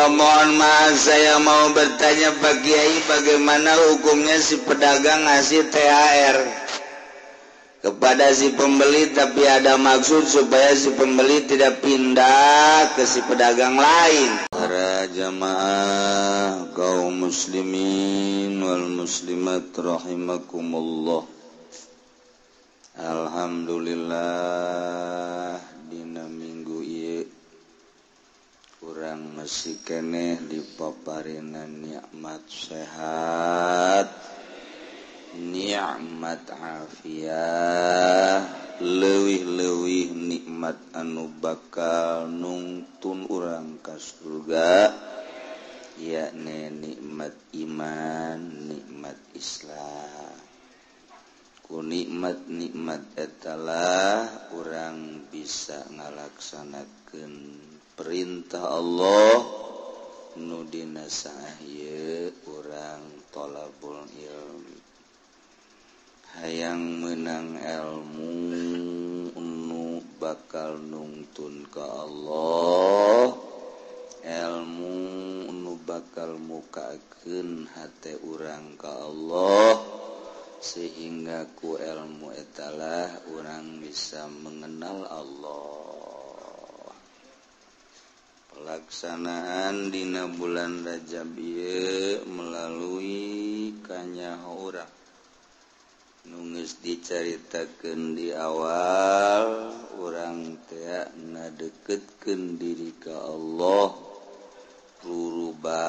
Mohon maaf, saya mau bertanya Pak Kiai, bagaimana hukumnya si pedagang ngasih THR kepada si pembeli tapi ada maksud supaya si pembeli tidak pindah ke si pedagang lain. Para jamaah kaum muslimin wal muslimat rahimakumullah. Alhamdulillah dina minggu ieu urang masih keneh dipaparina nikmat sehat, nikmat afiah, leuwih-leuwih nikmat anu bakal nungtun urang ka surga, yakni nikmat iman, nikmat Islam. Ku nikmat-nikmat etalah urang bisa ngalaksanakeun perintah Allah nu dina saah ieu urang thalabul ilmi, hayang menang ilmu nu bakal nungtun ka Allah, ilmu nu bakal mukakeun hate urang ka Allah, sehingga ku ilmu etalah urang bisa mengenal Allah. Pelaksanaan dina bulan Rajab ieu melalui kanyaho urang nu geus dicaritakeun di awal, urang teh ngadeukeutkeun diri ka Allah ruruba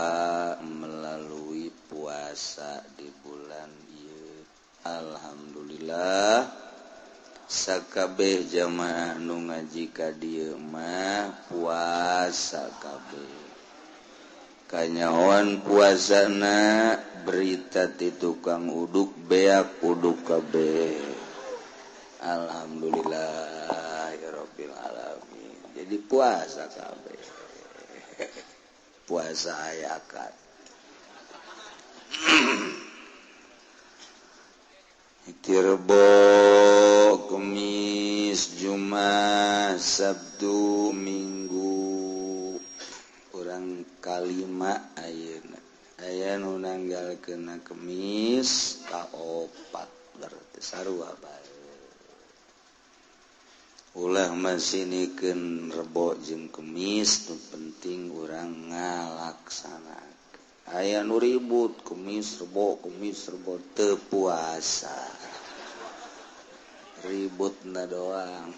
melalui puasa di bulan ieu. Alhamdulillah sakabeh jamaah nu ngaji ka dieu mah puasa kabeh. Kanyahoan puasana berita ti tukang uduk beak uduk kabeh. Alhamdulillah ya rabbil alamin. Jadi puasa kabeh. Puasa ayakan. Rebo, Kemis, Jumat, Sabtu, Minggu urang kalima ayeuna. Aya nu nanggalkeun Kemis kaopat berarti sarua bae. Ulah masinikeun Rebo jeung Kemis, nu penting urang ngalaksanakeun. Aya nu ribut Kemis Rebo, Kemis Rebo teu puasa. Ributna doang.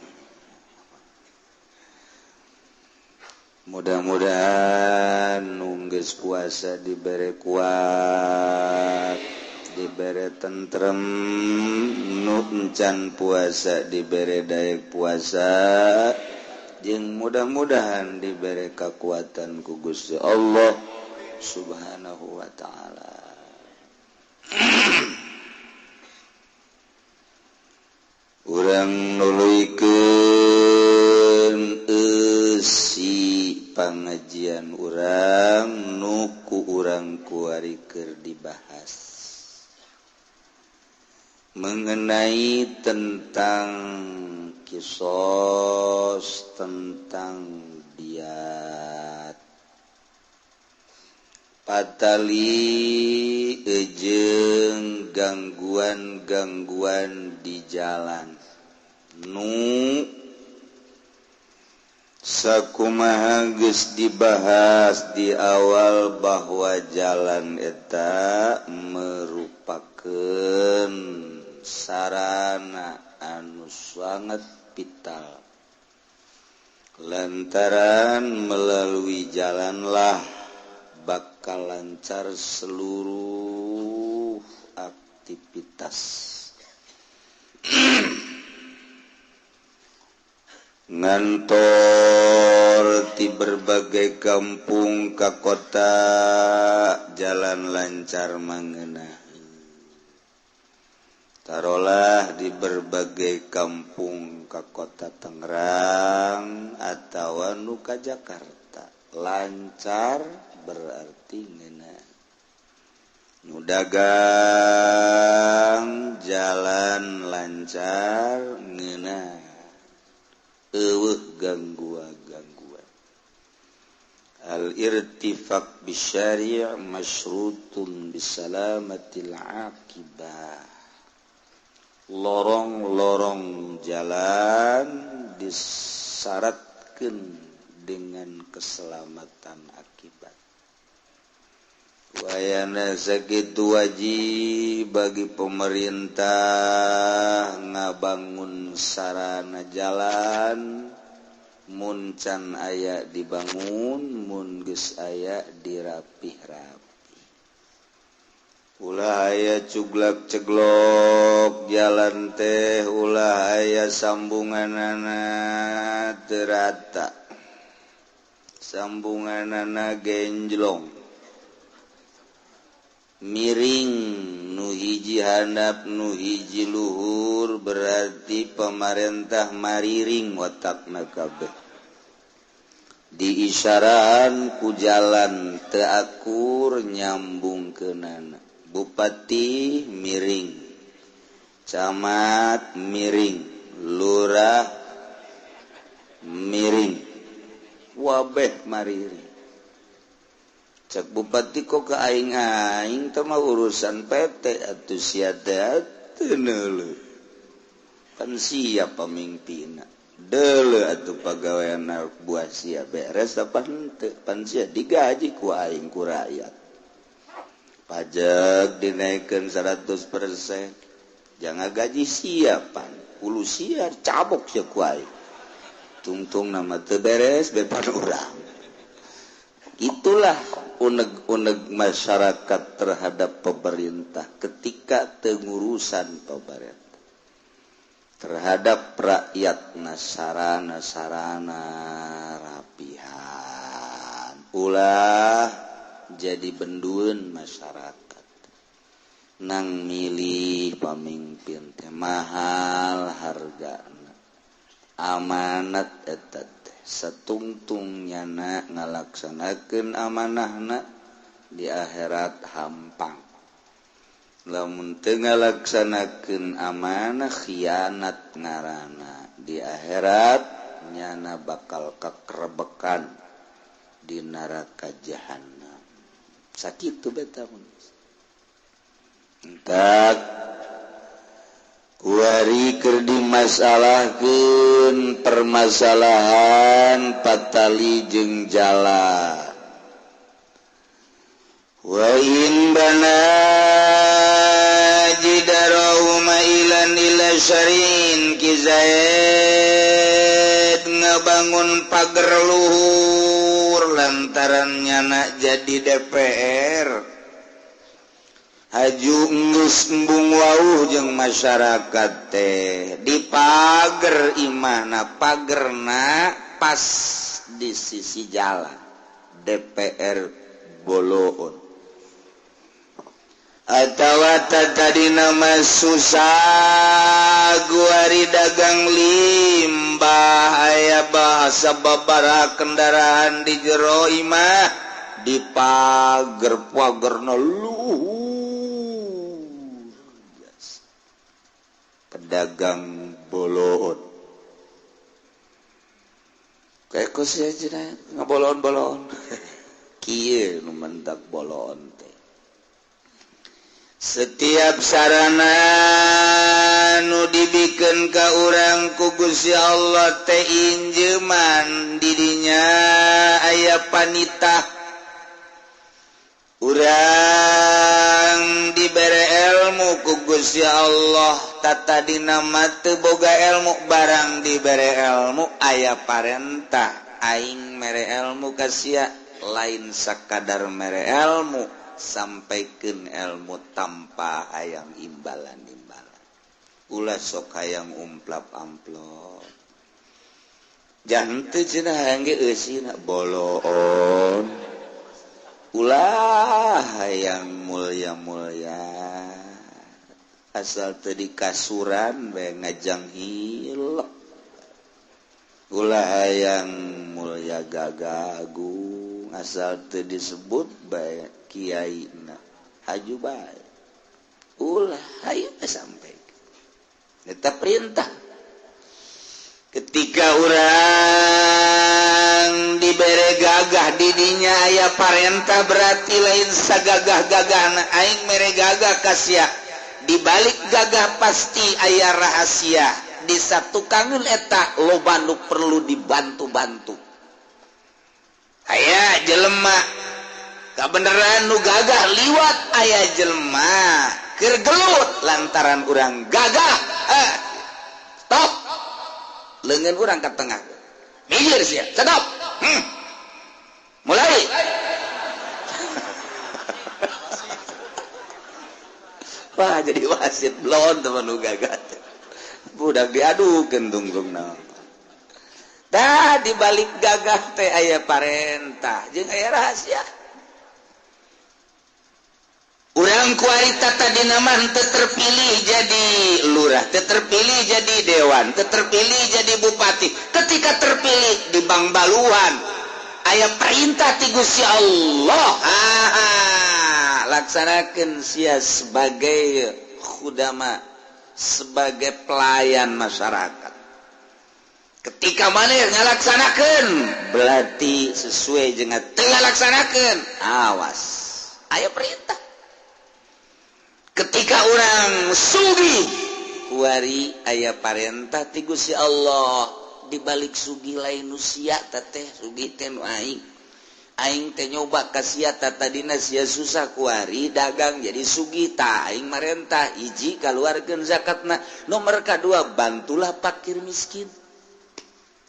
Mudah-mudahan nu geus puasa dibere kuat, dibere tentrem, nu encan puasa dibere daek puasa, jeung mudah-mudahan dibere kakuatan ku Gusti Allah Subhanahu wa ta'ala. Urang nuluykeun eusi pangajian urang nu ku urang kuari keur dibahas mengenai tentang kisos, tentang diat, patali ejeng gangguan-gangguan di jalan nu sakumaha geus dibahas di awal bahwa jalan eta merupakeun sarana anu sangat vital, lantaran melalui jalanlah bakal lancar seluruh aktivitas. Ngantor ti berbagai kampung ka kota jalan lancar mangeuna. Tarolah di berbagai kampung ka kota Tangerang atawa nu ka Jakarta lancar berarti ngeuna. Nu dagang jalan lancar ngeuna, eueuh gangguan-gangguan. Al-irtifaq bisyari' masyrutun bisalamatil akibah. Lorong-lorong jalan disyaratkan dengan keselamatan akibat. Wayana sakitu wajib bagi pemerintah ngabangun sarana jalan, mun can aya dibangun, mun geus aya dirapih-rapih. Ulah aya cuglak ceglok jalan teh, ulah aya sambunganana teu rata, sambunganana genjlong, miring, nu hiji handap nu hiji luhur, berarti pemerintah mariring watakna kabeh. Diisyarahan ku jalan teu akur nyambungkeunana. Bupati miring, camat miring, lurah miring, wabeh mariring. Cek bupati kok ke aing-aing teh mah urusan PT atuh sia teh teu neuleuh. Pan sia pamimpinna. Deuleuh atuh pagaweanna buah sia beres apa henteu, pan sia digaji ku aing ku rakyat. Pajak dinaikkan 100%, jangan gaji sia pan, ulu sia cabok sia ku aing. Tungtung nama teu beres bepan urang. Itulah uneg-uneg masyarakat terhadap pemerintah ketika tengurusan pemerintah terhadap rakyat nasarana-sarana rapihan. Ulah jadi bendun masyarakat nang milih pamimpin teh mahal hargana, amanat eta teh satungtung nyana ngalaksanakeun amanahna di akhirat hampang. Lamun teu ngalaksanakeun amanah khianat ngaranna, di akhirat nyana bakal kakrebekan di neraka jahanam. Sakitu beta mun. Entak kuari keur dimasalahkeun permasalahan patali jeung jala. Wa in bana jidarau mailan ila syarin kizaid ngabangun pagar luhur lantaran nyana jadi DPR. Haju geus embung wauh jeung masyarakat teh di pager imahna, pagerna pas di sisi jalan DPR Boloon. Atawa tadina mah susah guari dagang limbah aya bahasa babaraha kendaraan di jero imah di pager pagerna luhur. Pedagang Boloon kayak kos aja ngabolon-bolon kieu nu mendak bolon teh. Setiap sarana nu dibikeun ka urang ku Gusti Allah teh injeuman didinya aya panitah. Urang dibere ilmu ku Gusti Allah, tata dina mah teu boga ilmu, barang dibere ilmu aya parentah aing mere ilmu ka sia, lain sakadar mere ilmu, sampaikeun ilmu tanpa hayang imbalan-imbalan. Ulah sok hayang umplap amplop. Jangan teu cenah hayang ge eusina boloon. Ulah hayang mulia-mulia asal teu dikasuran bae ngajang hilep. Ulah hayang mulia gagagung asal teu disebut bae kiaina haju bae. Ulah hayang sampai eta perintah. Ketika orang dibere gagah didinya aya parentah berarti lain sagagah-gagahna aing mere gagah ka sia. Di balik gagah pasti aya rahasia. Di satukangeun eta loba nu perlu dibantu-bantu. Aya jelema kabeneran nu gagah liwat, aya jelema keur gelut lantaran urang gagah. Stop, leungeun urang ka tengah, minggir sia, stop, mulai. Wah, jadi wasit blon teman nu gagah. Budak diadukeun tungtungna. Tah di balik gagah teh aya parentah jeung aya rahasia. Urang kuarita tadina mah teu terpilih jadi lurah, teu terpilih jadi dewan, teu terpilih jadi bupati. Ketika terpilih di Bangbaluan aya perintah ti Gusti Allah. Laksanakeun sia sebagai khudama, sebagai pelayan masyarakat. Ketika maneh ngalaksanakeun berarti sesuai jeung teu ngalaksanakeun, awas aya perintah. Ketika orang sugih kuari aya parentah ti Gusti Allah. Di balik sugih lain nu sia teh, sugih teh nu aing. Aing teh nyoba ka sia tadina sia susah kuari dagang jadi sugih, tah aing marentah hiji kaluarkeun zakatna, nomor kadua bantulah fakir miskin.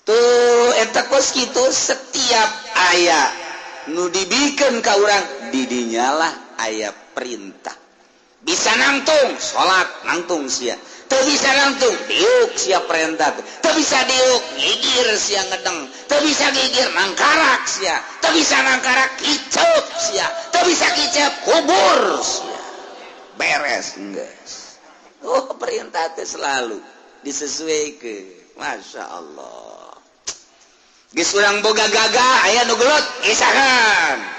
Tuh eta kos kitu setiap aya nu dibikeun ka urang didinyalah aya perintah. Bisa nangtung salat nangtung sia, teu bisa nangtung diuk sia perintah, teu bisa diuk ngigir sia ngedeng, teu bisa ngigir nangkarak sia, teu bisa nangkarak kicep sia, teu bisa kicep kubur sia. Beres geus. Oh, perintah teh selalu disesuaikan. Masya Allah. Geus urang boga gagah aya nu gelut isahan.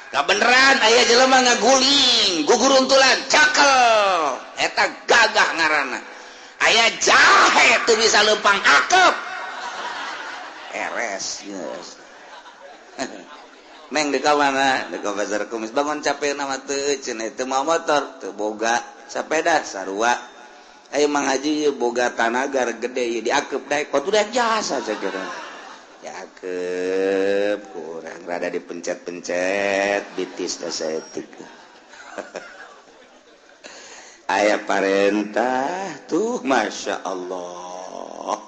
Kabeneran aya jelema ngaguling guguruntulan cakel, eta gagah ngaranna. Aya jahe teu bisa leumpang akep, eres geus. Neng deka mana? Deka pasar kumis bangun capek nama teu cenah teu mawa motor teu boga sepeda sarua. Ayo Mang Haji boga tanagar gede ieu diakep daek kok udah jasa saja. Cakep kurang rada dipencet-pencet bitis da saeutik. Aya parentah tuh Masya Allah.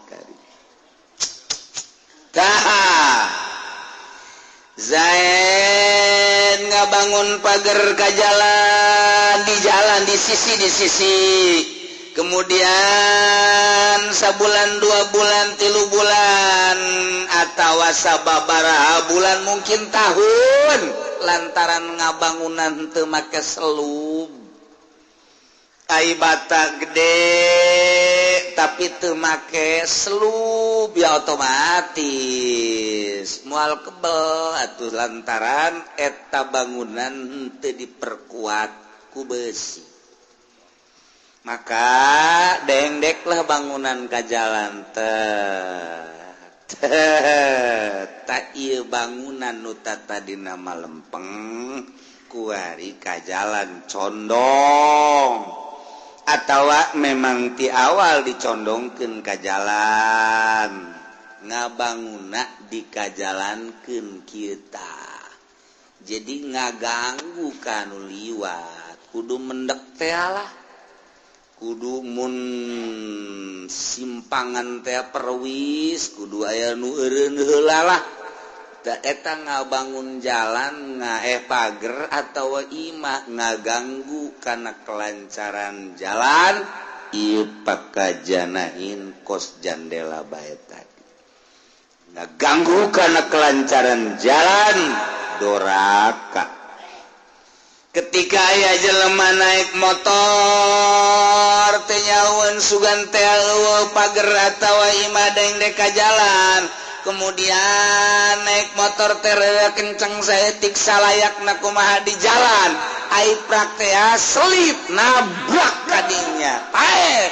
Tah Zain ngabangun pagar ka jalan, di jalan di sisi di sisi. Kemudian sabulan 2 bulan 3 bulan atawa sababaraha bulan mungkin tahun lantaran ngabangunan teu make selub. Ai bata gede tapi teu make selub ya otomatis moal kebel atuh lantaran eta bangunan teu diperkuat ku besi. Maka dengdeklah bangunan ka jalan teh. Tak ieu bangunan nu tadina lempeng kuari ka jalan condong atawa memang ti awal dicondongkeun ka jalan, ngabanguna dikajalankeun kita. Jadi ngaganggu ka nu liwat, kudu mendek teh lah. Kudu mun simpangan teh perwis kudu aya nu eureun heula lah. Da eta ngabangun jalan ngaeh pager atawa imah ngaganggu kana kelancaran jalan ieu pakajanahin kos jandela bae tadi. Ngaganggu kana kelancaran jalan doraka. Ketika aya jelema naik motor teu nyaun sugan teh eueuh pager atawa imah dengdek ka jalan, kemudian naik motor teh kenceng saeutik salayakna kumaha di jalan, ai praktea selip nabrak kadinya paeh.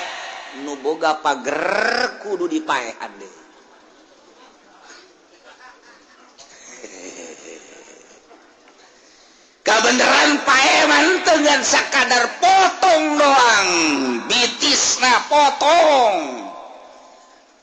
Nu boga pager kudu dipaehan deui. Kebenaran paeman dengan sakadar potong doang, bitisna potong.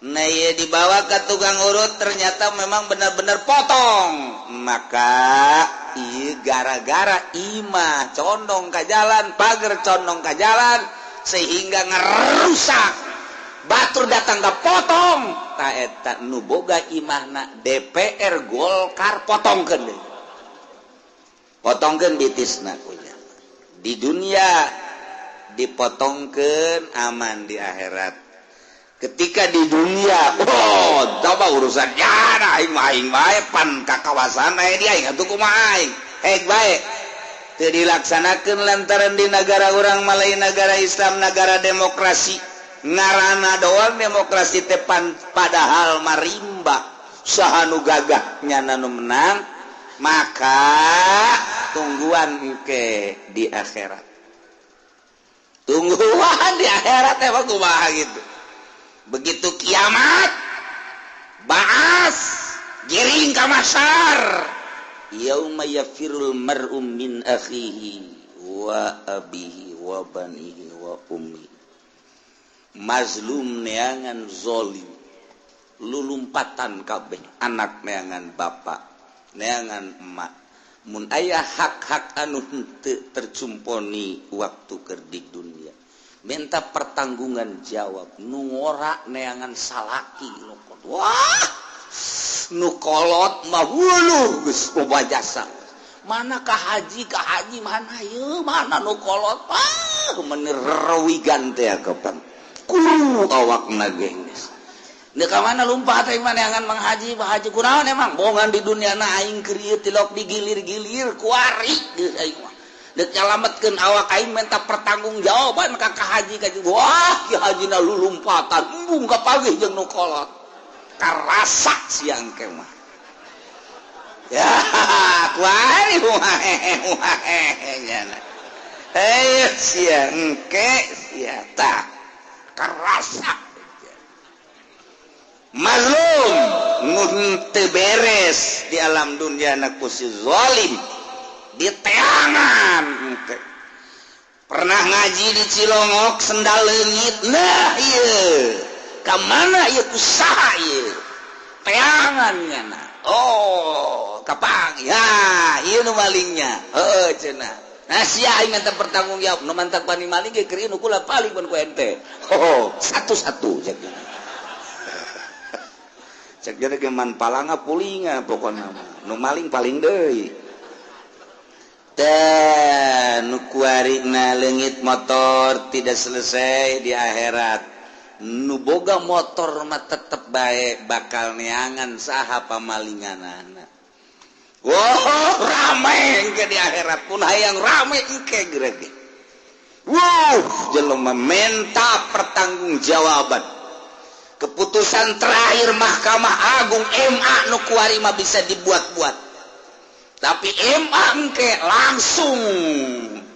Nah, iya, dibawa ke tukang urut, ternyata memang benar-benar potong. Maka iya, gara-gara imah condong ke jalan, pagar condong ke jalan, sehingga ngerusak, batur datang ke potong. Tah, eta nu boga imahna DPR Golkar, potongkeun deui, potongkeun bitisna. Di dunia dipotongkeun, aman di akhirat. Ketika di dunia, oh, coba urusan ya, aing mah, aing bae pan ka kawasan aya di aing atuh, kumaha aing hek bae teu dilaksanakeun, lantaran di negara urang mah lain negara Islam, negara demokrasi. Ngarana doang demokrasi teh pan, padahal marimba, saha nu gagah nyana nu menang. Maka tungguan ke di akhirat, tungguan di akhirat emang kumaha gitu. Begitu kiamat, baas giring ka mahsyar, yauma yafirul mar'u min akhihi wa abihi wa banihi wa ummi. Mazlum neangan zolim, lulumpatan kabeh, anak neangan bapak, neangan emak, mun aya hak-hak anu henteu tercumponi waktu keur di dunia, minta pertanggungan jawab. Nu ngora neangan salaki nu, wah, nu kolot mah wuluh geus loba jasa. Mana ka haji, ka haji mana ye, mana nu kolot, ah, meuni rewigan teh kapan kuru awakna geus. Dek ka mana lumpat teh neangan Mang Haji? Mang Haji kunaon emang bongan di dunia na aing keur ieu tilok digilir-gilir kuari geus aing mah. Dek nyalametkeun awak aing, minta pertanggungjawaban ka ka haji ka. Wah, ki hajina lulumpatan, embung kapagih jeung nu kolot. Karasa siang ke mah. Ya, kuari wae nyana. Eh, sia engke sia tah. Karasa mazlum nu teu beres di alam dunia na ku si zalim di teangan engke. Pernah ngaji di Cilongok, sendal leungit. Nah, ieu ka mana ieu, ku saha ieu teangan nyana? Oh, kapang ya, ieu nu malingnya, heueuh cenah. Nah, sia aing minta pertanggung jawab. Nu mantak bani maling ge keur nu kula paling pun ku ente. Oh, satu-satu cek. Cek jadi ge man palanga pulinga pokona mah. Nu maling paling deui. Teh nu kuarina leungit motor tidak selesai di akhirat. Nu boga motor mah tetep bae bakal neangan saha pamalinganana. Wow, rame engke di akhirat pun hayang rame engke gerege. Wow, jelema minta pertanggungjawaban. Keputusan terakhir Mahkamah Agung MA nu kuari mah bisa dibuat-buat. Tapi MA engke langsung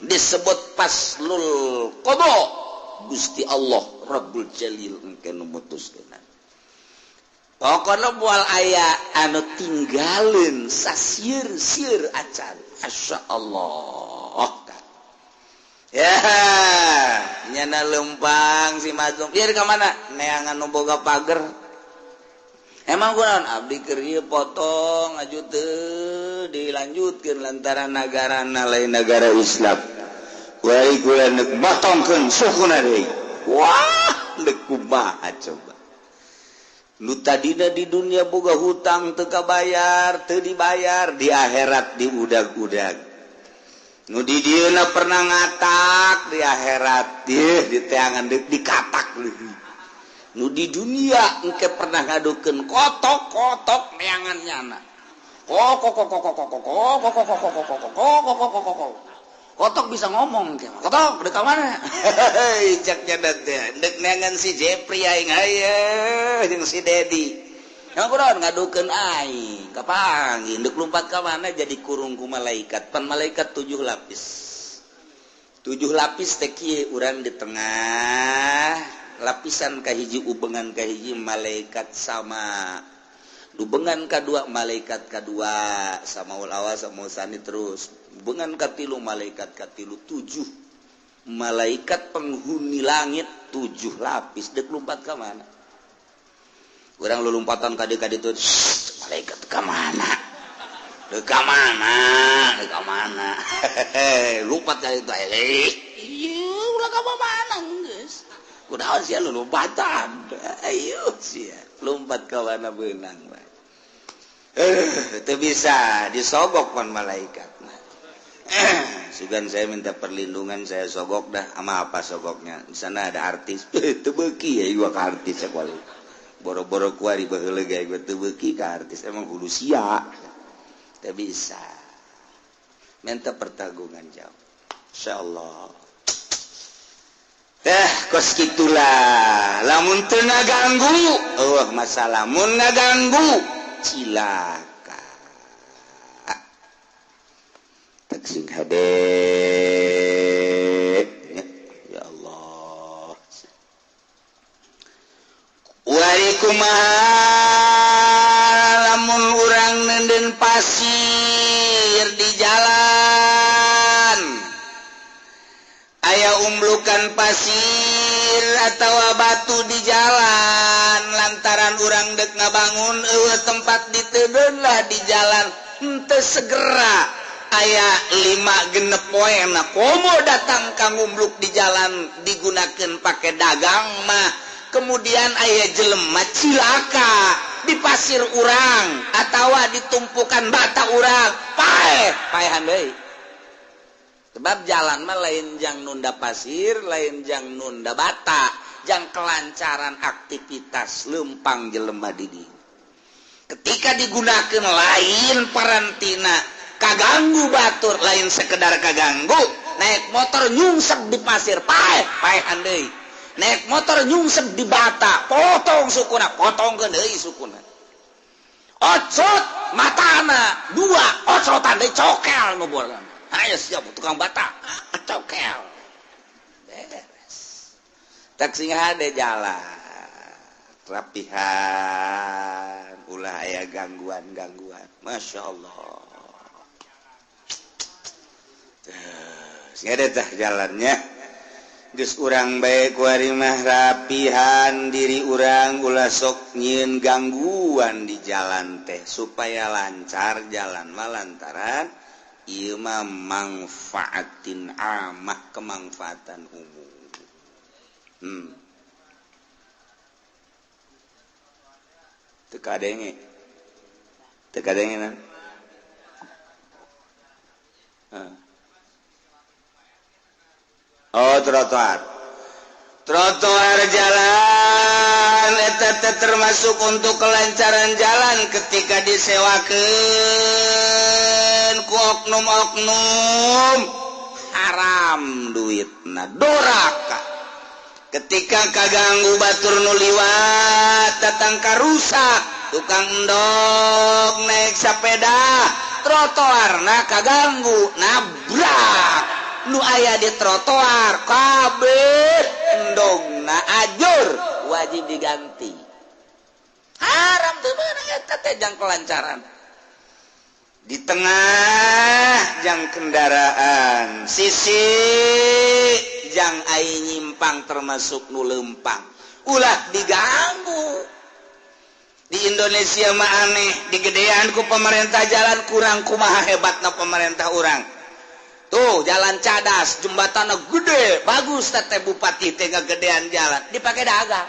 disebut faslul qada. Gusti Allah Rabbul Jalil engke nu mutuskeun. Pokoknya moal aya anu tinggalin sasieur-sieur acan. Masya Allah. Ya, nyana lempang si mazlum. Ieu ka mana? Neangan nu boga pager. Emang kunaon abdi keur ieu potong aju teu dilanjutkeun lantaran nagarana lain negara Islam. Kuari kula neuk motongkeun sukuna deui. Wah, deuk kumaha coba. Nu tadina di dunia boga hutang teu kabayar, teu dibayar, di akhirat diudag-udag. Nu di dieuna pernah ngatak, di akhirat di teangan dikatak leuwih. Nu di dunia engke pernah ngadukeun kotok-kotok neangan nyana. Kok kok kok kok kok kok kok kok kok kok kok kok kok kok kok kok kotok bisa ngomong ke kotok dek mana hei cek nyana teh dek neangan si Jepri aing haye jeung si Dedi. Yang kunaon ngadukeun aing kapanggih dek lumpat ka mana, jadi kurung ku malaikat. Pan malaikat tujuh lapis, tujuh lapis teh kieu, urang di tengah lapisan kahiji, ubengan kahiji malaikat sama. Lubengan kadua malaikat kadua samaul awal samaul sani terus. Bengan katilu malaikat katilu 7 malaikat penghuni langit 7 lapis dek lompat ka mana? Urang lu lompatan kade-kade itu malaikat ka mana? Dek ka mana? Dek ka mana? Lompat kali itu ieu ulah ka mana geus. Kunaon sia lu lompatan? Ayo sia lompat ka mana beunang bae. Teu bisa disogok pan malaikat. Sugan saya minta perlindungan, saya sogok dah. Sama apa sogoknya? Di sana ada artis. Teu beuki ya gua ka artis sakuali. Boro-boro kuari baheula ge gua teu beuki ka artis. Emang kudu sia. Teu bisa. Minta pertanggungan jawab. Insyaallah. Kos gitulah. Lamun teu ngaganggu, eueuh masalah. Mun ngaganggu, cilaka. Tak sing hade. Ya Allah. Wari kumaha lamun urang nenden pasir di jalan. Aya umblukan pasir atawa batu di jalan lantaran urang dek ngabangun eueuh tempat ditedeun lah di jalan henteu segera aya 5 genep poena komo datang ka ngumbluk di jalan digunakeun pake dagang mah kemudian aya jelema cilaka di pasir urang atawa ditumpukan bata urang paeh paehan deui. Sebab jalan mah lain jang nunda pasir, lain jang nunda bata, jang kelancaran aktivitas lempang jelema di dieu. Ketika digunakan lain parantina, kaganggu batur, lain sekedar kaganggu, naik motor nyungsep di pasir, paeh, paehan deui. Naik motor nyungsep di bata, potong sukuna, potongkeun deui sukuna. Ocot matana 2, ocotan deui cokel nu bolan. Ayo siap tukang bata, cokel. Beres. Tak sing hade jalan. Rapihan, ulah aya gangguan-gangguan. Masya Allah. Sing hade tah jalannya. Geus urang bae kuari mah rapihan diri urang ulah sok nyieun gangguan di jalan teh supaya lancar jalan mah lantaran ieu mah mangfaatin amah kemanfaatan umum. Teu kadenge. Teu kadenge na. Oh, trotoar. Trotoar jalan eta teh termasuk untuk kelancaran jalan ketika disewakeun ku oknum-oknum haram duitna doraka. Ketika kaganggu batur nu liwat datang karusak tukang endog naik sepeda trotoarna kaganggu nabrak nu aya di trotoar kabeh endogna ajur wajib diganti. Haram teu meunang eta teh jang kelancaran. Di tengah jang kendaraan sisi jang ai nyimpang termasuk nu lempang ulah diganggu. Di Indonesia mah aneh, digedean ku pemerintah jalan kurang kumaha hebatna pemerintah urang. Tuh jalan cadas, jembatannya gede, bagus teh bupati teh gedean jalan, dipakai dagang.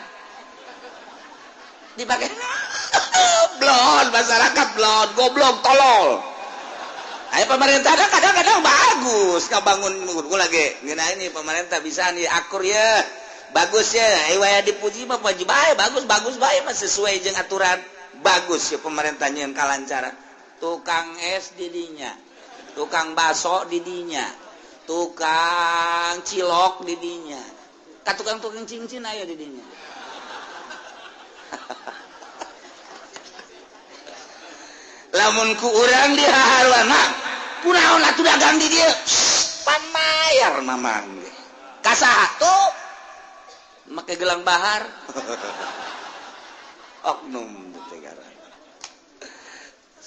Dipakai blon masyarakat blon, goblok tolol. Ayo pemerintah kadang-kadang bagus ngabangun gua lagi. Ngeuna ini pemerintah bisa nih akur ya. Bagus ya, ayo waya dipuji mah puji bae, bagus bagus bae mah sesuai jeung aturan. Bagus ya pemerintahnya yang kalancaran. Tukang es didinya, tukang baso didinya, tukang cilok didinya, ka tukang-tukang cincin aya didinya. Lamun ku urang dihaharuan mah kunaon atuh dagang di dieu pan mayar mamang ge ka saha tuh make gelang bahar. Oknum teh ngaran.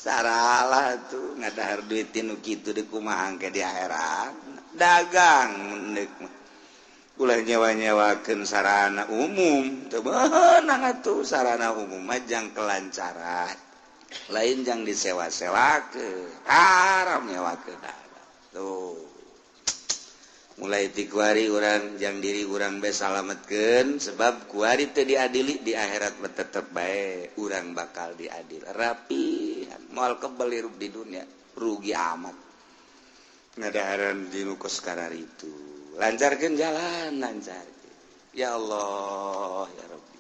Saralah tuh ngadahar duit tinu kitu di kumaha ke di akhirat. Dagang mendek mah. Ulah nyewa-nyewakeun sarana umum. Teu beunang atuh sarana umum mah jang kelancaran. Lain jang disewa-sewakeun. Haram nyewakeun. Tuh. Mulai ti kuari urang jang diri urang bae salametkeun sebab kuari teu diadili di akhirat mah tetep bae urang bakal diadil. Rapi moal kebel hirup di dunia rugi amat ngadaharan di nu kos kararitu lancarkeun jalan lancar ya Allah ya Rabbi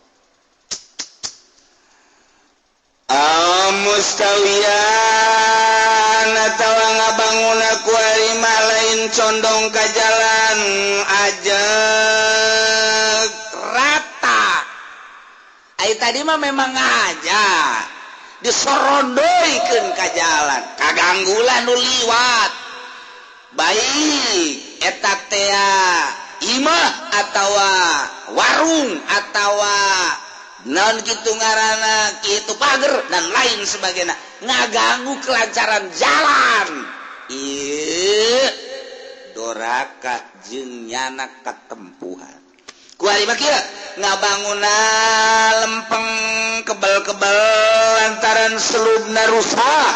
mustawiyan atawa ngabangun kuari mah lain condong ka jalan ajeg rata ai tadi mah memang aja disorondoikeun ka jalan kaganggulan nu liwat baik eta tea imah atawa warung atawa naon kitu ngaranna kitu pager dan lain sebagainya ngaganggu kelancaran jalan ieu doraka jeung nyana katempuhan kuari mah kieu ngabanguna lempeng kebel-kebel lantaran selubna rusak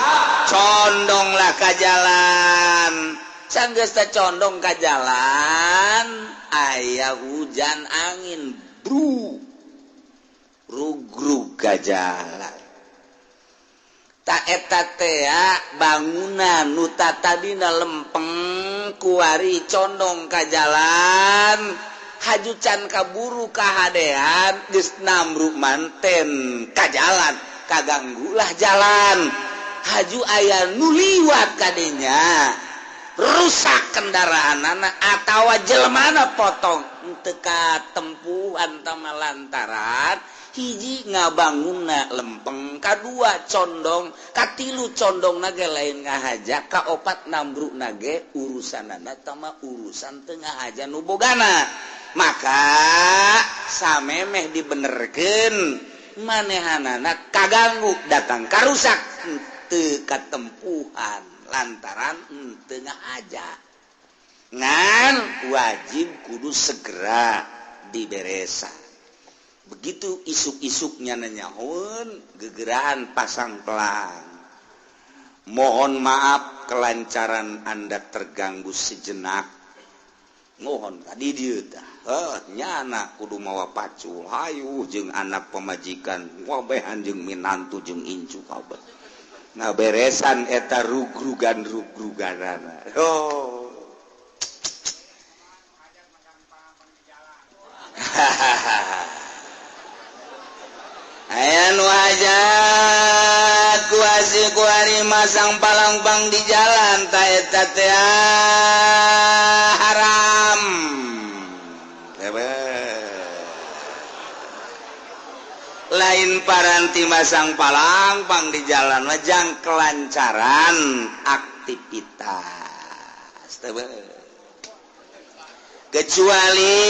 condonglah ka jalan sanggeus teh condong ka jalan aya hujan angin bru rugrug ka jalan ta eta tea bangunan nu tadina lempeng kuari condong ka jalan haju can kaburu kahadean geus namru manten ka jalan kaganggulah jalan haju aya nu liwat kadinya rusak kendaraanana atawa jelmana potong teu katempuhan tama lantaran hiji ngabangunna lempeng kadua condong katilu condong nage lain ngahaja kaopat nambrukna ge urusanana tama urusan teu ngahaja nu bogana maka samemeh dibenerkeun manehanana kaganggu datang karusak teu katempuhan lantaran teu ngahaja ngan wajib kudu segera diberesan. Begitu isuk-isuknya nanyaun gegeraan pasang pelang. Mohon maaf kelancaran Anda terganggu sejenak. Mohon tadi dieu tah. Heuh nyana kudu mawa pacul hayu jeung anak pamajikan wabehan jeung minantu jeung incu kabeh. Ngaberesan eta rugrugan-rugruganana. Oh. Hahaha. Aya nu hajat kuasi kuari masang palangpang di jalan ta eta teh haram. Lain paranti masang palangpang di jalan mah jang kelancaran aktivitas. Kecuali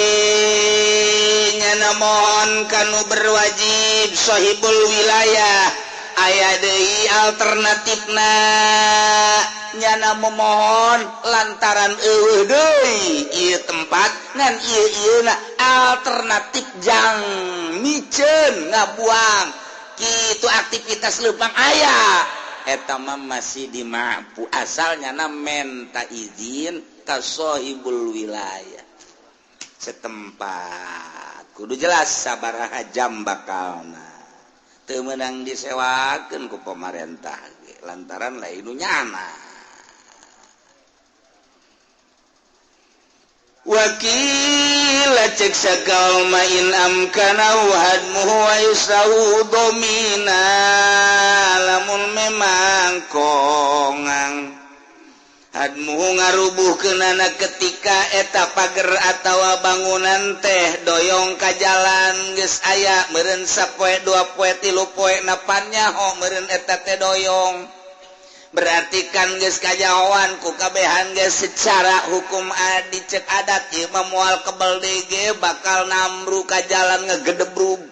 nyana mohon kanu berwajib sahibul wilayah aya deui alternatifna nyana memohon lantaran eueuh deui ieu tempat ngan ieu-ieuna alternatif jang miceun ngabuang kitu aktivitas leumpang aya eta mah masih dimampu asal nyana menta izin ka sahibul wilayah setempat kudu jelas sabaraha jam bakalna teu meunang disewakeun ku pamarentah ge lantaran lain nu nyana wakila cek sakauma in amkana hadmuhu wa yusrahu domina lamun memang kongang hadmuhu ngarubuhkeunana ketika eta pager atawa bangunan teh doyong ka jalan geus aya meureun sapoe dua poe tilu poe napan nyaho meureun eta teh doyong berarti kan geus kajahoan ku kabehan geus secara hukum dicek adat ieu mah moal kebel deui ge bakal namru ka jalan ngegedebrug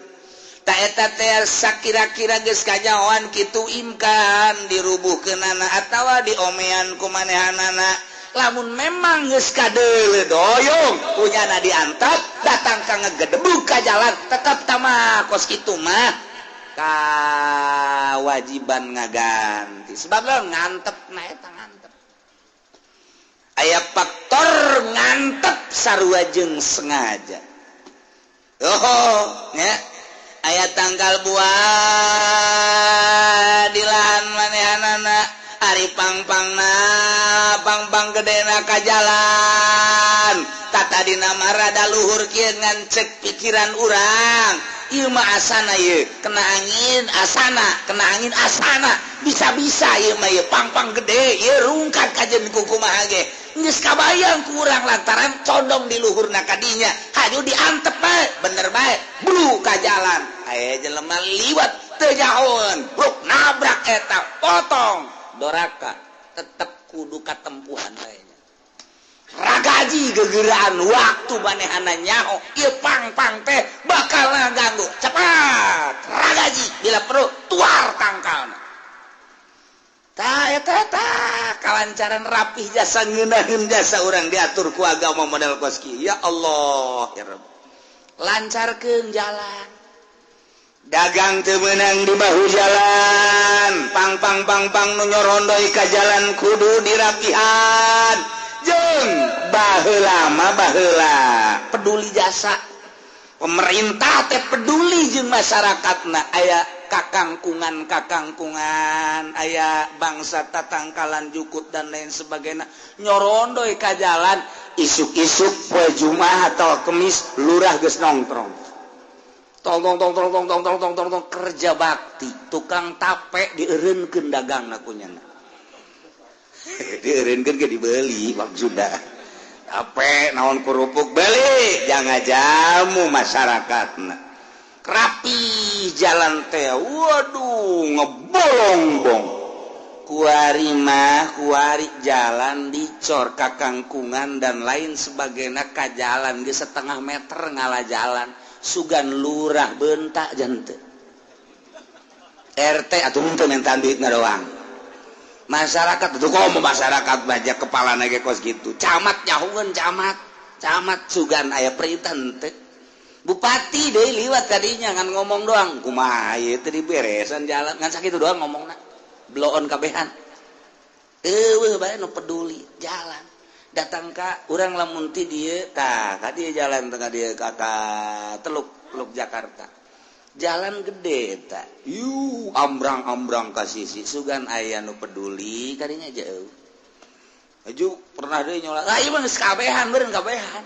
Ta eta teh sakira-kira geus kanyahoan kitu imkan dirubuhkeunana atawa diomean ku manehanana. Lamun memang geus kadeuleu doyong punyana diantap datang ka ngegedebuk ka jalan tetep tamah kos kitu mah kawajiban ngaganti. Sebab ngantep na eta ngantep. Aya faktor ngantep sarua jeung sengaja. Oh, nya. Aya tanggal buah di lahan manehanana ari pangpangna pangpang gedena ka jalan tata dina mah rada luhur kieu ngan cek pikiran urang ieu mah asana ieu kena angin asana kena angin asana bisa-bisa ieu mah ieu pangpang gede ieu rungkad kajen ku kumaha ge geus kabayang ku urang lantaran condong di luhurna kadinya haju diantep bae bener bae blu ka jalan aya jelema liwat teu nyahoeun bruk nabrak eta potong doraka tetep kudu katempuhan bae ragaji gegeraan waktu manehana nyaho ieu pang-pang teh bakal ngaganggu cepat ragaji bila perlu tuar tangkalna. Ta eta ta kalancaran rapih jasa ngeunaheun jasa urang diatur ku agama model kos kieu. Ya Allah ya Rabb. Lancarkeun jalan. Dagang teu meunang di bahu jalan. Pang pang pang pang nu nyorondoi ka jalan kudu dirapihan. Jeung baheula mah baheula peduli jasa. Pemerintah teh peduli jeung masyarakatna aya kakangkungan-kakangkungan aya bangsa tatangkalan jukut dan lain sebagainya nyorondoi ka jalan isuk-isuk poe Jumat atau Kemis lurah geus nongkrong tong tong tong tong tong tong tong tong tong tong kerja bakti tukang tape dieureunkeun dagangna kunyana dieureunkeun ge dibeli maksudna tape naon kerupuk beli jangan jamu masyarakatna rapi jalan teh waduh ngebolong-bong kuari mah kuari jalan dicor kakangkungan dan lain sebagainya ka jalan ge setengah meter ngala jalan sugan lurah bentak jante RT atuh henteu mintaan duit doang masyarakat tuh komo masyarakat baja kepala ge kos gitu camat nyahueun camat camat sugan aya perintah henteu bupati deui liwat tadinya ngan ngomong doang kumaha ieu teh diberesan jalan ngan sakitu doang ngomongna bloon kabehan eueuh bae nu peduli jalan datang ka urang lamun ti dieu tah ka dieu jalan tengah dieu ka Teluk Teluk Jakarta jalan gede eta yu ambrang-ambrang ka sisi sugan aya nu peduli kadinya jauh aju pernah deui nyolat ah ieu mah geus kabehan beureun kabehan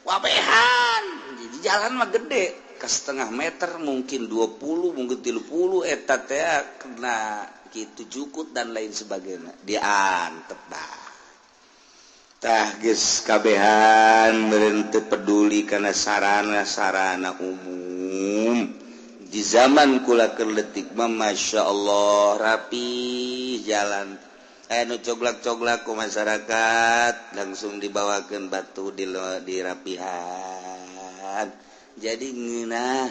wabehan di jalan mah gede ke setengah meter mungkin 20 mungkin 30 eta teh kena kitu jukut dan lain sebagainya diantep bah tah geus kabehan meureun teu peduli kana sarana-sarana umum di zaman kula keur leutik mah masyaallah rapi jalan anu coglak-coglak ku masyarakat langsung dibawakeun batu di dirapihan jadi ngeunah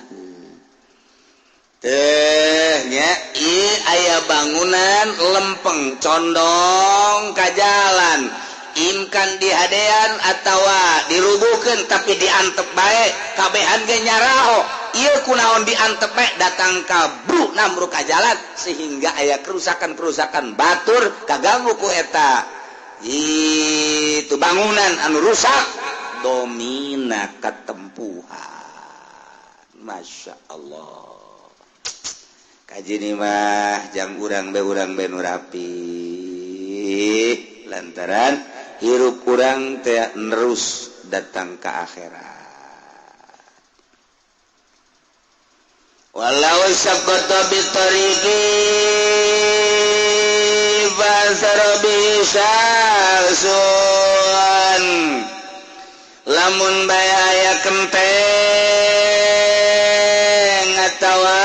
teh nya ieu aya bangunan lempeng condong ka jalan imkan dihadean atawa dirubuhkeun tapi diantep bae kabehan ge nyaraho ieu kunaon diantep bae datang ka bru namru ka jalan sehingga aya kerusakan-kerusakan batur kaganggu ku eta itu bangunan anu rusak domina katempuhan. Masya Allah kaji mah jang urang be nu rapi lantaran hirup urang teh nerus datang ke akhirat. Walau saqata bi tariqi fasara bi syarsun lamun bae aya kenteng atawa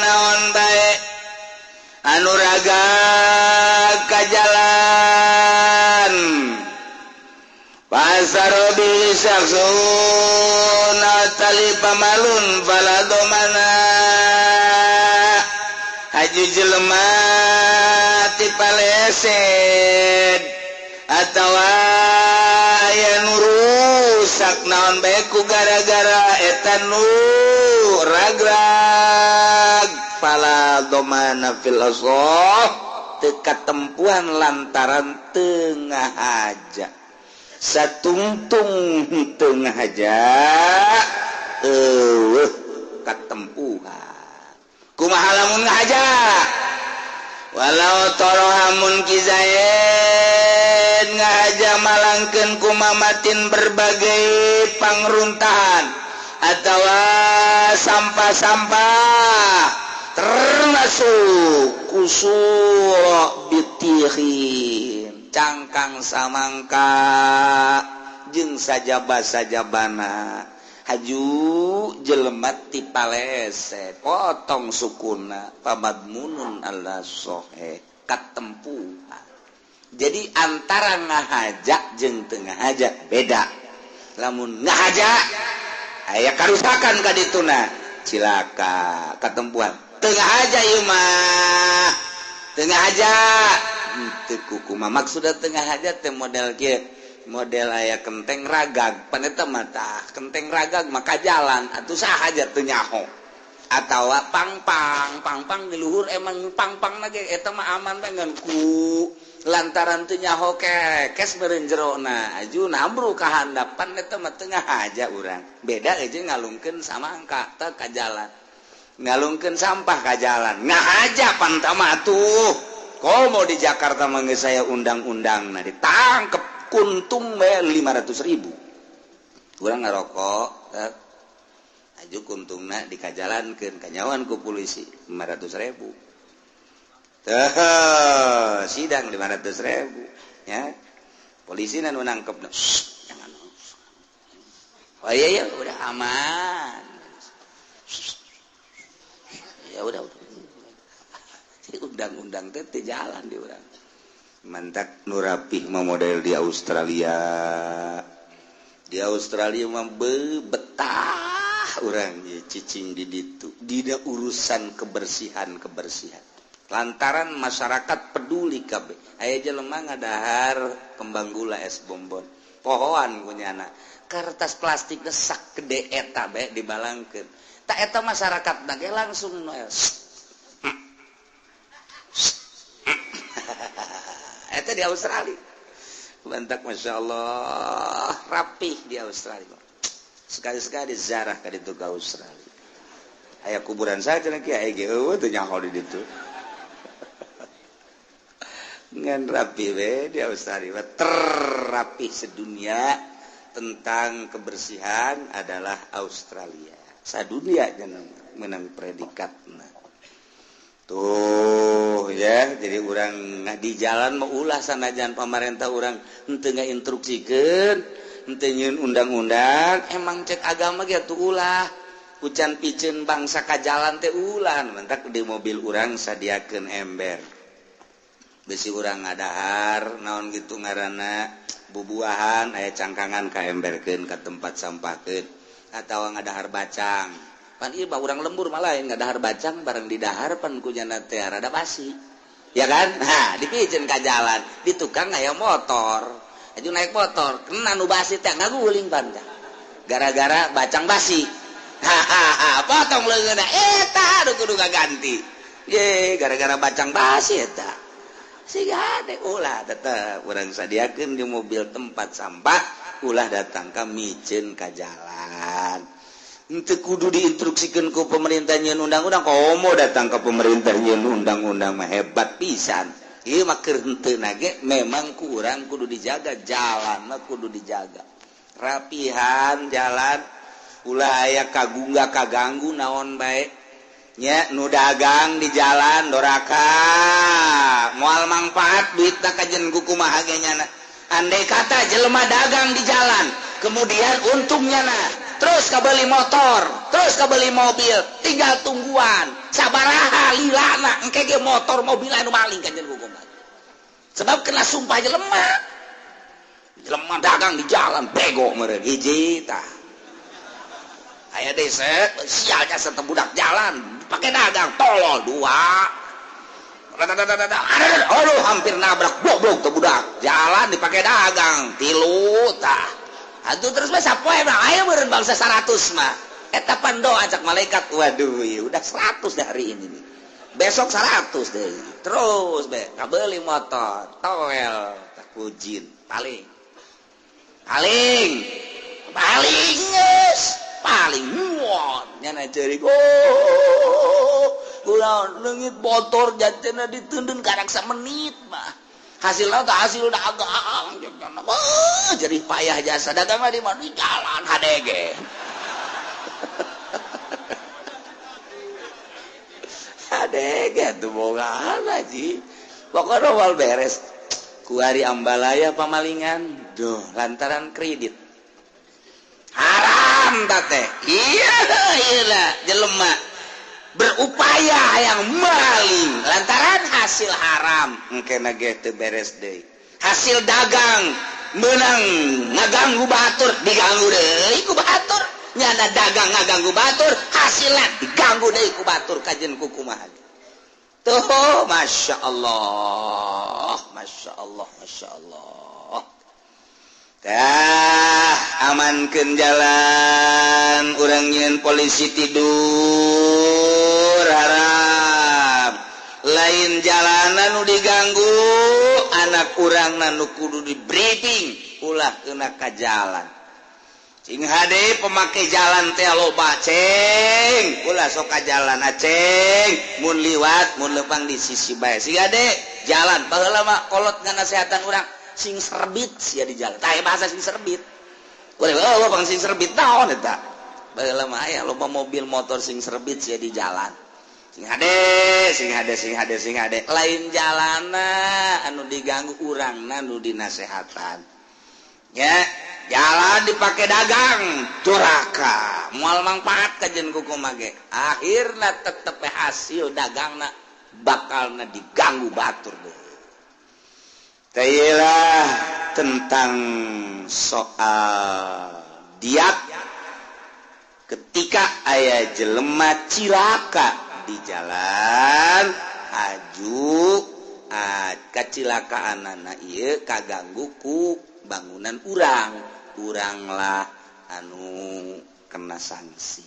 naon bae anu raga ka jalan fasara bi syarsun talifa malun fala domana haju jelema ti paleset atawa aya nu rusak naon bae ku gara-gara eta nu ragrag fala domana fil asah teu katempuhan lantaran teu ngahaja satungtung teu ngahaja eueuh katempuhan. Kumaha lamun ngahaja walau torohamun kizaid ngahaja malangkeun kumamatin berbagai pangruntahan atawa sampah-sampah termasuk kusur bitihin cangkang samangka jeung sajaba-sajabana haju jelema ti palese potong sukuna pamadmunun alla sohe katempuhan. Jadi antara ngahaja jeung teu ngahaja beda. Lamun ngahaja aya karusakan ka dituna cilaka katempuhan. Teu ngahaja ieu mah teu ngahaja teu kukumaha maksudna teu ngahaja teh model kieu model aya kenteng ragag pan eta mah tah kenteng ragag maka jalan atuh saha aja teu nyaho atawa pangpang pangpang di luhur emang pangpang lagi eta mah aman bae ngan ku lantaran teu nyaho kekes meureun jerona aju nambru ka handap pan eta mah teu ngahaja urang beda jeung ngalungkeun samangka teh ka jalan ngalungkeun sampah ka jalan ngahaja pan tah mah atuh komo di Jakarta mah geus saya undang-undang nah ditangkep kuntung bae 500.000 urang ngarokok aju kuntungna dikajalankeun kanyawan ku polisi 500.000 teh sidang 500.000 ya polisi nu nangkep jangan oh iya iya udah aman ya udah undang-undang teh teu jalan di urang. Mantak nu rapih mah model di Australia. Di Australia mah betah urang ye cicing di ditu dina urusan kebersihan-kebersihan. Lantaran masyarakat peduli kabeh. Aya jelema ngadahar kembang gula es bonbon. Pohoan ku nyana. Kertas plastik sak gede eta bae dibalangkeun. Ta eta masyarakat ge langsung noel. Eta di Australia. Bantak Masya Allah rapih di Australia. Sekali-sekali zarah ka ditu ka Australia. Aya kuburan saja lagi aya ge eueuh teu nyaho di ditu. Ngan rapih we di Australia. Terrapih sedunia tentang kebersihan adalah Australia. Sadunia menang predikatna. Tuh ya, jadi urang di jalan mau ulah sanajan pamarentah urang henteu ngainstruksikeun, henteu nyieun undang-undang, emang cek agama ge atuh ulah. Hujan piceun bangsa ka jalan teh ulah, mentak di mobil urang sadiakeun ember. Besi urang ngadahar naon gitu ngaranna bubuahan aya cangkangan ka emberkeun ka tempat sampahkeun atawa ngadahar bacang. Pan ieu urang lembur malah ngadahar bacang bareng didahar pan ku nyana teh rada basi. Ya kan? Nah, dipiceun ka jalan, di tukang aya motor. Aju naik motor, kena nu basi teh ngaguling pan. Gara-gara bacang basi. Hahaha, potong leungeunna eta aduh kudu kaganti. Ye, gara-gara bacang basi eta. Siga hade ulah tetep urang sadiakeun di mobil tempat sampah, ulah datang ka miceun ka jalan. Henteu kudu diinstruksikeun ku pemerintah nyieun undang-undang, komo datang ke pemerintah nyieun undang-undang mah hebat pisan. Ieu mah keur henteu ge memang ku urang kudu dijaga, jalan mah kudu dijaga. Rapihan jalan ulah aya kagungga kaganggu naon bae. Nya nu dagang di jalan doraka moal mangfaat duitna kajen ku kumaha ge nyana. Andai kata jelema dagang di jalan, kemudian untungnya na terus kabeli motor, terus kabeli mobil, tinggal tungguan, sabaraha lilana engke ge motor mobil anu maling kanjen hukum. Sebab kena sumpah jelema. Jelema dagang di jalan bego meureun hiji tah. Aya deui sial jasa teh budak jalan dipake dagang tolol dua. Aduh hampir nabrak goblok teh budak jalan dipake dagang tilu tah. Atuh terus mah sapoe mah aya meureun bangsa 100 mah. Eta pan doa cak malaikat, waduh ya udah 100 deh hari ini nih. Besok 100 deh. Terus be kabeli motor, toel, tak kujin, paling. Paling. Paling geus, paling muon nyana ceurik. Oh, kunaon leungit motor jatena diteundeun karak samenit mah. Hasilna teh hasil dagang. Jadi payah jasa dagang mah di mana di jalan HDG. HDG tuh bogaan aja. Pokoknya awal beres. Kuari ambalaya pamalingan. Duh, lantaran kredit. Haram teh. Iya, iya jelema berupaya yang maling lantaran hasil haram engkena ge teu beres deui. Hasil dagang menang ngaganggu batur, diganggu deui ku batur. Nyana dagang ngaganggu batur, hasilna diganggu deui ku batur kajen ku kumaha. Tuh, Masya Allah, Masya Allah, Masya Allah. Tah, amankeun jalan, urang nyieun polisi tidur haram. Lain jalanan nu diganggu, anak urang nu kudu di briefing ulah kena ka jalan. Cing hade pemakai jalan teh loba ceng, ulah sok ka jalan aceng, mun liwat mun lempang di sisi bae. Sing hade jalan baheula mah kolot nganasehatan urang sing serbit sia di jalan. Tah bahasa sing serbit. Boleh oh bang sing serbit naon eta? Baheula mah aya loba mobil motor sing serbit sia di jalan. Sing hade, sing hade, sing hade, sing hade. Lain jalana anu diganggu urangna nu dinasehatan. Ya, jalan dipakai dagang duraka moal mangpaat kajen kukumaha ge. Akhirna tetep hasil dagangna bakalna diganggu batur deui. Tailah tentang soal diat ketika aya jelema cilaka di jalan haju kacilakaanana ieu kaganggu ku bangunan urang, uranglah anu kena sanksi.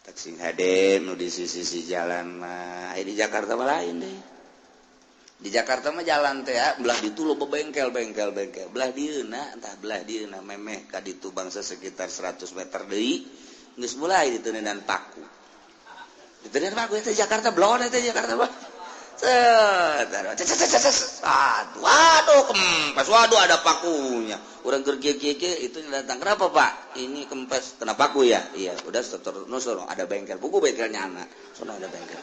Tak sing hade nu di sisi-sisi jalan mah, di Jakarta mah lain deh. Di Jakarta mah jalan teh ya, belah ditu loba bengkel bengkel bengkel, belah dieuna entah belah dieuna memeh ka ditu bangsa sekitar 100 meter deui geus mulai diteuneunan paku. Diteuneunan paku eta Jakarta blon eta Jakarta mah. Waduh kempes, waduh ada pakunya. Orang keur kieu-kieu itu datang, kenapa Pak? Ini kempes, kena paku ya? Iya, udah terus ada bengkel, buku bengkelnya anak. Sono ada bengkel.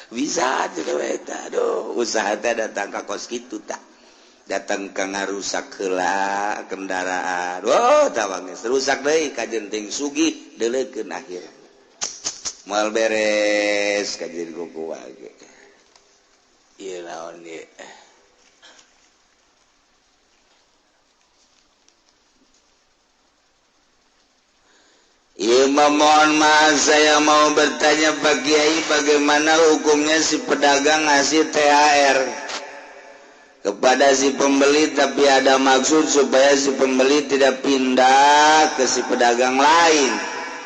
Bisa juga eta. Aduh, usaha teh datang ka kos kitu tah. Datang ka ngarusak heula kendaraan. Wah, tawang geus rusak deui kajen ting sugih deuleukeun akhir. Moal beres kajen kuku wae. Ieu naon ieu? Iya, mohon maaf saya mau bertanya Pak Kiai, bagaimana hukumnya si pedagang ngasih THR kepada si pembeli tapi ada maksud supaya si pembeli tidak pindah ke si pedagang lain.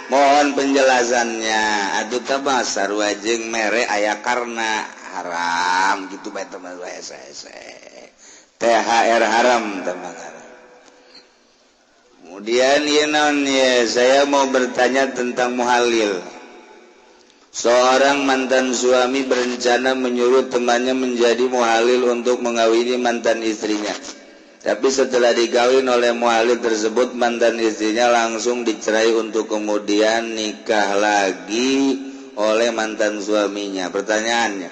Mohon penjelasannya. Aduh tabah sarua jeung mere aya karena haram gitu bae teman saya. THR haram teman haram. Kemudian ya non ya, saya mau bertanya tentang muhalil. Seorang mantan suami berencana menyuruh temannya menjadi muhalil untuk mengawini mantan istrinya. Tapi setelah dikawin oleh muhalil tersebut, mantan istrinya langsung dicerai untuk kemudian nikah lagi oleh mantan suaminya. Pertanyaannya,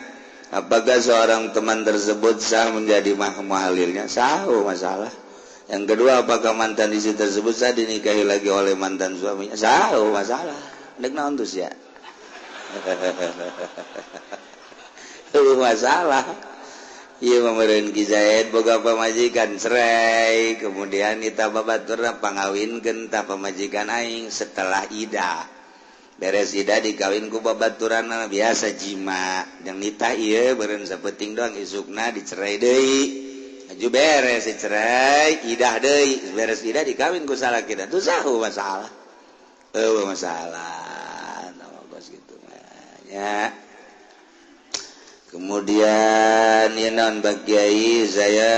apakah seorang teman tersebut sah menjadi muhalilnya? Sah, masalah. Yang kedua, apakah mantan istri tersebut sah dinikahi lagi oleh mantan suaminya? Sah, masalah. Dek naon tuh sia? Masalah. Ieu mah meureun Ki Zaid boga pamajikan cerai, kemudian kita babaturna pangawinkeun tah pamajikan aing setelah idah. Beres idah dikawin ku babaturanna biasa jima. Jeung nitah ieu beureun sapenting doang isukna dicerai deui. Aju beres dicerai, idah deui, beres idah dikawin ku salakina. Tuh sahu masalah. Eueuh masalah. Nah, kos kitu mah nya. Kemudian ya non Pak Kiai, saya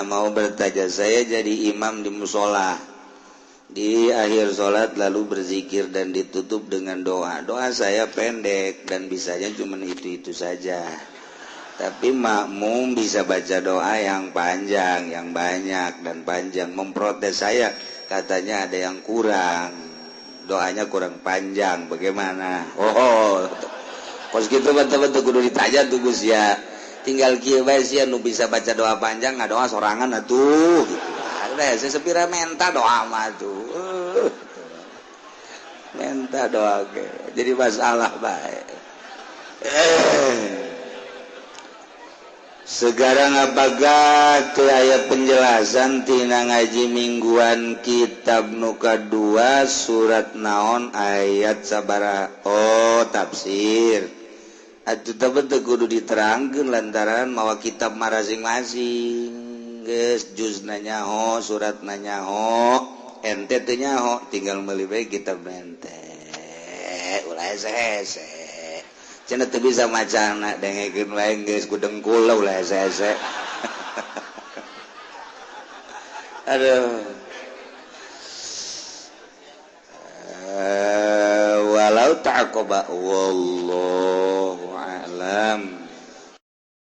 mau bertanya, saya jadi imam di musola. Di akhir sholat lalu berzikir dan ditutup dengan doa. Doa saya pendek dan bisanya cuma itu-itu saja. Tapi makmum bisa baca doa yang panjang, yang banyak dan panjang. Memprotes saya, katanya ada yang kurang. Doanya kurang panjang, bagaimana? Oh, kos gitu betul-betul kudu ditanya tuh Gus ya. Tinggal kieu bae sia nu bisa baca doa panjang ngadoa sorangan atuh gitu. Ada saya sepira menta doa mah tuh. Menta doa ge. Jadi masalah bae. Sekarang apakah teu aya penjelasan tina ngaji mingguan kitab nu kadua surat naon ayat sabaraha? Oh, tafsir. Atuh teh teu kudu diterangkeun lantaran mawa kitab masing-masing. Geus juzna nyaho, suratna nyaho, ente teu nyaho, tinggal meuli bae kitab ente. Ulah hese-hese. Cenah teu bisa macana dengekeun wae geus ku dengkul ulah hese-hese. Aduh. Walau ta'aqaba wallahu